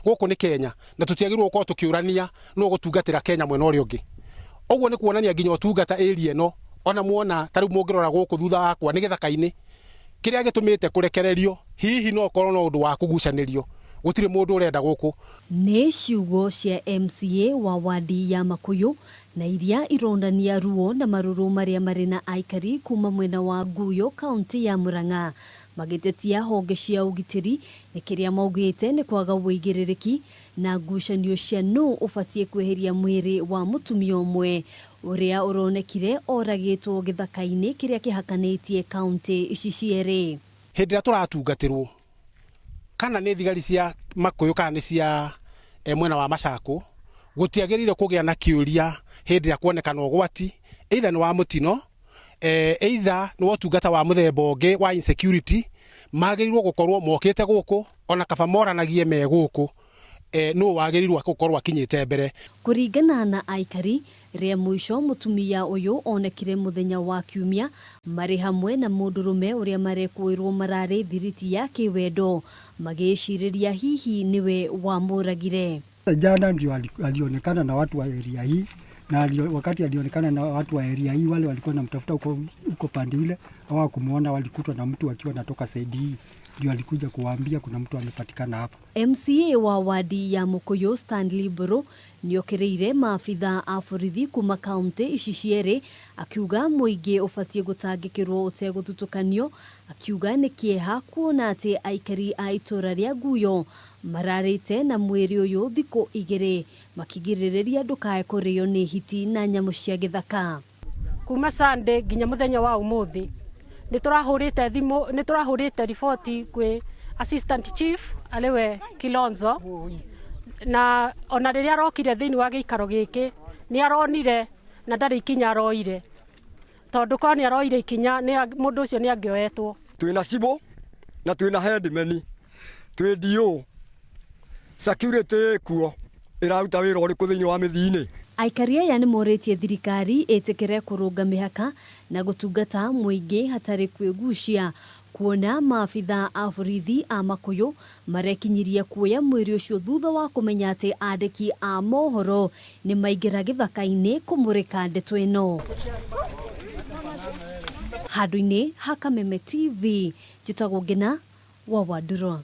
Gũkũ nĩ Kenya na tũtiagĩrĩirwo gũkorwo tũkĩũrania nũ ũgũtungatĩra Kenya mwena ũrĩa ũngĩ. Ũguo nĩ kuonania nginya ũtungata area ĩno ona muona ta rĩu mũngĩrora gũkũ thutha wakwa nĩ gĩthaka-inĩ. Kĩrĩa gĩtũmĩte kũrekererio hihi no ũkorwo no ũndũ wa kũgucanĩrio. Gũtirĩ mũndũ ũrenda gũkũ. Nĩ ciugo cia MCA wa wadi ya Makuyu na iria ironania ruo na marũrũ marĩa marĩ na aikari kuma mwena wa Nguyo kaunti ya Murang'a magĩtetia honge cia ũgitĩri nĩ kĩrĩa maugĩte nĩ kwaga ũigĩrĩrĩki na ngucanio cia nũ ũbatiĩ kweheria mwĩrĩ wa mũtumia ũmwe ũrĩa ũronekire oragĩtwo gĩthaka-inĩ kĩrĩa kĩhakanĩtie kaunti ici cierĩ. Hĩndĩ ĩrĩa tũratungatĩrwo kana nĩ thigari cia Makũyũ kana nĩ cia mwena wa Machakũ, gũtiagĩrĩire kũgĩa na kĩũria hĩndĩ ĩrĩa kuonekana ũgwati either nĩ wa mũtino, either nĩ wa ũtungata wa mũthemba ũngĩ wa insecurity, magĩrĩirwo gũkorwo mokĩte gũkũ ona kaba moranagie me gũkũ nũ wagĩrĩirwo gũkorwo akinyĩte mbere. Kũringana na aikari, rĩa mũico mũtumia ũyũ onekire mũthenya wa Kiumia marĩ hamwe na mũndũrũme ũrĩa marekũĩrwo mararĩ thiriti ya kĩwendo magĩĩcirĩria hihi nĩwe wamũragire. Jana ndio alionekana na watu wa area hii na wakati alionekana na watu wa area hii wale walikuwa wanamtafuta huko huko pande ile hawakumuona, walikutwa na mtu akiwa anatoka side hii, ndio alikuja kuwaambia kuna mtu amepatikana hapa. MCA wa wadi ya Mukuyu Stanley Mburu nĩokĩrĩire maabitha a borithi kuma kaunti ici cierĩ akiuga mũingĩ ũbatiĩ gũtangĩkĩrwo ũtegũthutũkanio akiuga nĩ kĩeha kuona atĩ aikari a itũra rĩa Nguyo mararĩte na mwĩrĩ ũyũ thikũ igĩrĩ makĩgirĩrĩria ndũkae kũrĩo nĩ hiti na nyamũ cia gĩthaka. Kuma Sunday nginya muthenya wa umuthi nĩ tũrahũrĩte thimũ, nĩ tũrahũrĩte riboti kwĩ assistant chief arĩwe Kilonzo, na ona rĩrĩa arokire thĩinĩ wa gĩikaro gĩkĩ nĩ aronire na ndarĩ ikinya aroire, tondũ korwo nĩ aroire ikinya mũndũ ũcio nĩ angĩoetwo. Twĩna cibũ na twĩna headman, twĩ DO, security ĩkuo ĩraruta wĩra ũrĩkũ thĩinĩ wa mĩthii-inĩ? Aikari aya nĩ morĩtie thirikari ĩtĩkĩre kũrũnga mĩhaka na gũtungata mũingĩ hatarĩ kwĩgucia kuona maabitha a borithi a Makuyu marekinyirie kuoya mwĩrĩ ũcio thutha wa kũmenya atĩ andĩki a mohoro nĩ maingĩra gĩthaka-inĩ kũmũrĩka ndeto ĩno. Handũ-inĩ ha Kameme TV, njĩtagwo Ngina wa Wandũrwa.